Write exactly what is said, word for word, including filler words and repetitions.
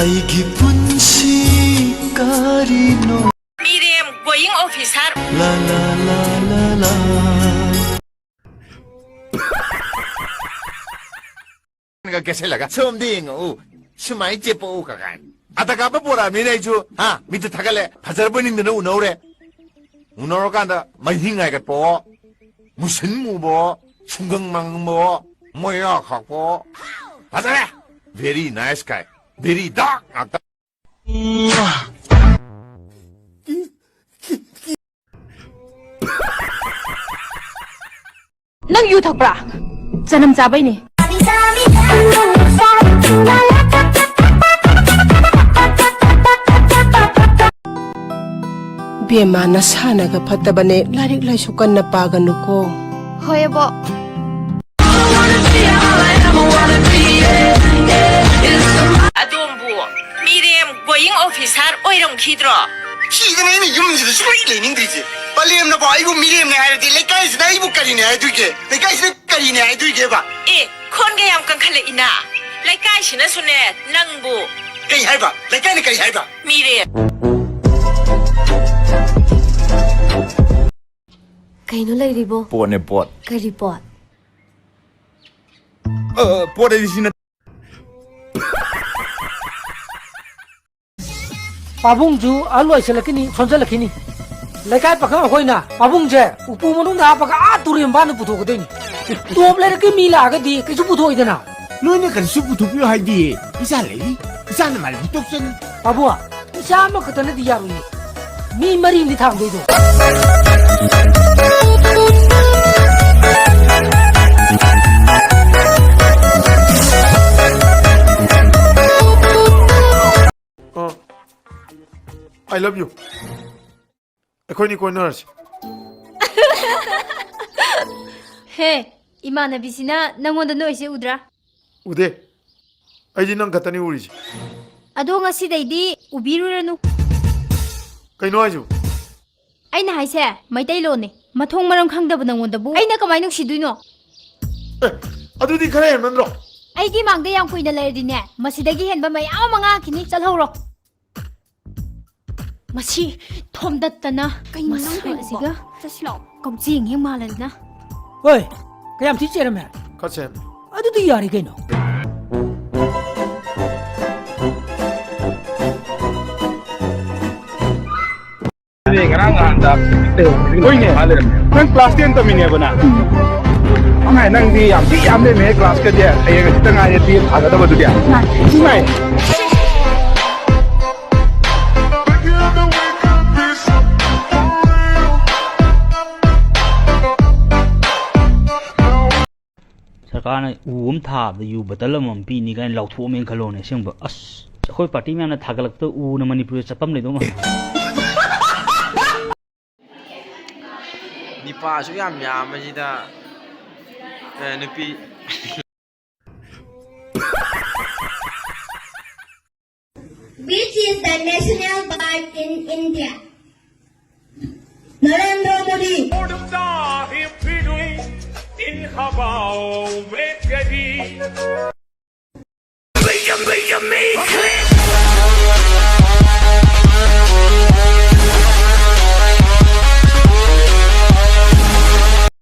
ꯑꯩꯒꯤ ꯄꯨꯟꯁꯤ ꯀꯔꯤꯅꯣ? ꯃꯤꯔꯦꯝ going officer. ꯂꯥ, ꯂꯥ, ꯂꯥ, ꯂꯥ, ꯂꯥ. ꯀꯦꯁꯜꯂꯒ, "ꯁꯣꯝꯗ ꯌꯦꯡꯉꯛꯎ, ꯁꯨꯃꯥꯏꯅ ꯆꯦꯞꯄꯛꯎ" ꯀꯀꯥꯏꯅ꯫ ꯑꯇ ꯀꯥꯞꯄ ꯄꯣꯔꯛꯑꯃꯤꯅ ꯑꯩꯁꯨ, ꯍꯥ, ꯃꯤꯠꯇ ꯊꯥꯒꯠꯂꯦ, ꯐꯖꯔꯕꯣꯏ ꯅꯤꯡꯗꯅ ꯎꯅꯧꯔꯦ꯫ ꯎꯅꯧꯔꯀꯥꯟꯗ ꯃꯍꯤꯡ ꯍꯥꯏꯒꯠꯄꯑꯣ, ꯃꯨꯁꯤꯟ ꯃꯨꯕꯑꯣ, ꯁꯨꯡꯒꯪ ꯃꯥꯡꯕꯑꯣ, ꯃꯣꯏꯔꯥ ꯈꯥꯛꯄꯑꯣ꯫ ꯐꯖꯔꯦ! Very nice guy. Very dark ꯉꯥꯛꯇ꯫ ꯅꯪ ꯌꯨ ꯊꯛꯄ꯭ꯔꯥ? ꯆꯅꯝ ꯆꯥꯕꯩꯅꯦ꯫ ꯏꯕꯦꯝꯃ, ꯅꯁꯥꯅꯒ ꯐꯠꯇꯕꯅꯦ, ꯂꯥꯏꯔꯤꯛ ꯂꯥꯏꯁꯨ ꯀꯟꯅ ꯄꯥꯒꯅꯨꯀꯣ꯫ ꯍꯣꯏ, ꯑꯕꯣꯛ꯫ ꯑꯗꯣꯝꯕꯨ ꯃꯤꯔꯦꯝ going officer ꯑꯣꯏꯔꯝꯈꯤꯗ꯭ꯔꯣ? ꯁꯤꯗꯅ ꯑꯩꯅ ꯌꯨꯝꯁꯤꯗ ꯁꯨꯡꯂꯩ ꯂꯩꯅꯤꯡꯗ꯭ꯔꯤꯁꯦ꯫ ꯄꯂꯦꯝꯅꯐꯥꯎ ꯑꯩꯕꯨ ꯃꯤꯔꯦꯝꯅꯦ ꯍꯥꯏꯔꯗꯤ ꯂꯩꯀꯥꯏꯁꯤꯅ ꯑꯩꯕꯨ ꯀꯔꯤꯅꯦ ꯍꯥꯏꯗꯣꯏꯒꯦ? ꯂꯩꯀꯥꯏꯁꯤꯅ ꯀꯔꯤꯅꯦ ꯍꯥꯏꯗꯣꯏꯒꯦꯕ? ꯑꯦ, ꯈꯣꯟꯒ ꯌꯥꯝ ꯀꯟꯈꯠꯂꯛꯏꯅ꯫ ꯂꯩꯀꯥꯏꯁꯤꯅꯁꯨꯅꯦ ꯅꯪꯕꯨ꯫ ꯀꯩ ꯍꯥꯏꯕ? ꯂꯩꯀꯥꯏꯅ ꯀꯩ ꯍꯥꯏꯕ? ꯃꯤꯔꯦꯝ꯫ ꯀꯩꯅꯣ ꯂꯩꯔꯤꯕꯣ? ꯄꯣꯠꯅꯦ, ꯄꯣꯠ꯫ ꯀꯔꯤ ꯄꯣꯠ? ꯑ, ꯄꯣꯠ ꯍꯥꯏꯗꯤ ꯁꯤ ꯅꯠ- ꯄꯥꯕꯨꯡꯁꯨ ꯑꯍꯜ ꯑꯣꯏꯁꯜꯂꯛꯈꯤꯅꯤ, ꯁꯣꯟꯖꯜꯂꯛꯈꯤꯅꯤ꯫ ꯂꯩꯀꯥꯏ ꯄꯥꯈꯪ ꯑꯩꯈꯣꯏꯅ ꯄꯥꯕꯨꯡꯁꯦ ꯎꯄꯨ ꯃꯅꯨꯡꯗ ꯍꯥꯞꯄꯒ ꯑꯥ ꯇꯨꯔꯦꯟ ꯃꯄꯥꯟꯗ ꯄꯨꯊꯣꯛꯀꯗꯣꯏꯅꯤ꯫ ꯇꯣꯞ ꯂꯩꯔꯛꯀꯤ ꯃꯤ ꯂꯥꯛꯑꯒꯗꯤ ꯀꯩꯁꯨ ꯄꯨꯊꯣꯛꯑꯣꯏꯗꯅ꯫ ꯅꯣꯏꯅ ꯀꯔꯤꯁꯨ ꯄꯨꯊꯣꯛꯄꯤꯌꯨ ꯍꯥꯏꯗꯤ, ꯏꯆꯥ ꯂꯩꯔꯤ, ꯏꯆꯥꯅ ꯃꯥꯏ ꯄꯨꯊꯣꯛꯆꯅꯤ꯫ ꯄꯥꯕꯨꯡ, ꯏꯆꯥ ꯑꯃꯈꯛꯇꯅꯗꯤ ꯌꯥꯔꯣꯏꯌꯦ, ꯃꯤ ꯃꯔꯤꯅꯤ ꯊꯥꯡꯗꯣꯏꯗꯣ꯫ ꯑ, I love you꯫ ꯑꯩꯈꯣꯏꯅꯤ ꯀꯣꯏꯅꯔꯁꯤ꯫ ꯍꯦ, ꯏꯃꯥꯟꯅꯕꯤꯁꯤꯅ ꯅꯪꯉꯣꯟꯗ ꯅꯣꯛꯏꯁꯦ ꯎꯗ꯭ꯔꯥ? ꯎꯗꯦ꯫ ꯑꯩꯗꯤ ꯅꯪ ꯈꯛꯇꯅꯤ ꯎꯔꯤꯁꯦ꯫ ꯑꯗꯣ ꯉꯁꯤꯗꯩꯗꯤ ꯎꯕꯤꯔꯨꯔꯅꯨ꯫ ꯀꯩꯅꯣ ꯍꯥꯏꯁꯤꯕꯨ? ꯑꯩꯅ ꯍꯥꯏꯁꯦ ꯃꯩꯇꯩꯂꯣꯟꯅꯦ꯫ ꯃꯊꯣꯡ ꯃꯔꯝ ꯈꯪꯗꯕ ꯅꯪꯉꯣꯟꯗꯕꯨ ꯑꯩꯅ ꯀꯃꯥꯏ ꯅꯨꯡꯁꯤꯗꯣꯏꯅꯣ? ꯑꯦ, ꯑꯗꯨꯗꯤ ꯈꯔ ꯍꯦꯟꯃꯟꯗ꯭ꯔꯣ? ꯑꯩꯒꯤ ꯃꯥꯡꯗ ꯌꯥꯝ ꯀꯨꯏꯅ ꯂꯩꯔꯗꯤꯅꯦ, ꯃꯁꯤꯗꯒꯤ ꯍꯦꯟꯕ ꯃꯌꯥꯝ ꯑꯃ ꯉꯥꯡꯈꯤꯅꯤ꯫ ꯆꯠꯍꯧꯔꯣ꯫ ꯃꯁꯤ ꯊꯣꯝꯗꯠꯇꯅ ꯀꯩꯅꯣ ꯅꯪ ꯃꯁꯥ ꯇꯧꯔꯤꯗꯨꯕꯣ? ꯑꯁꯤꯒ ꯆꯠꯁꯤꯂꯥꯎ꯫ ꯀꯧꯖꯦꯡ ꯍꯦꯛ ꯃꯥꯜꯂꯗꯅ꯫ ꯍꯣꯏ, ꯀꯌꯥꯝ ꯊꯤ ꯆꯦꯔꯝꯃꯦ? ꯈꯔ ꯆꯦꯔꯝꯃꯦ꯫ ꯑꯗꯨꯗꯤ ꯌꯥꯔꯦ ꯀꯩꯅꯣ꯫ ꯑꯗꯨꯅꯦ ꯉꯔꯥꯡ ꯅꯍꯥꯟꯗ ꯍꯣꯏꯅꯦ꯫ ꯅꯪ class ten ꯇꯝꯃꯤꯅꯦꯕ ꯅꯪ? ꯑꯉꯥꯏ ꯅꯪꯗꯤ ꯌꯥꯝ ꯊꯤ ꯌꯥꯝ ꯂꯩꯔꯝꯃꯦ classꯀꯗꯤ꯫ ꯍꯌꯦꯡ ꯍꯪꯆꯤꯠꯇ ꯉꯥꯏꯔꯦ twelve ꯊꯥꯒꯗꯕꯗꯨꯗꯤ꯫ ꯏꯃꯥꯏ꯫ ꯁꯔꯀꯥꯔꯅ ꯎ ꯑꯃ ꯊꯥꯕꯗ ꯌꯨ bottle ꯑꯃꯃꯝ ꯄꯤꯅꯤ ꯀꯥꯏꯅ ꯂꯥꯎꯊꯣꯛꯑꯝꯃꯦꯅ ꯈꯜꯂꯣꯅꯦ꯫ ꯑꯁꯦꯡꯕ ꯑꯁ ꯑꯩꯈꯣꯏ party ꯃꯌꯥꯝꯅ ꯊꯥꯒꯠꯂꯛꯄꯗ ꯎꯅ ꯃꯅꯤꯄꯨꯔꯗ ꯆꯠꯐꯝ ꯂꯩꯗꯧ ꯃꯥꯜꯂꯦ꯫ ꯅꯤꯄꯥꯁꯨ ꯌꯥꯝ ꯌꯥꯝꯕꯁꯤꯗ, ꯑꯦ, ꯅꯨꯄꯤ꯫ Which is the national bird in India? Narendra Modi.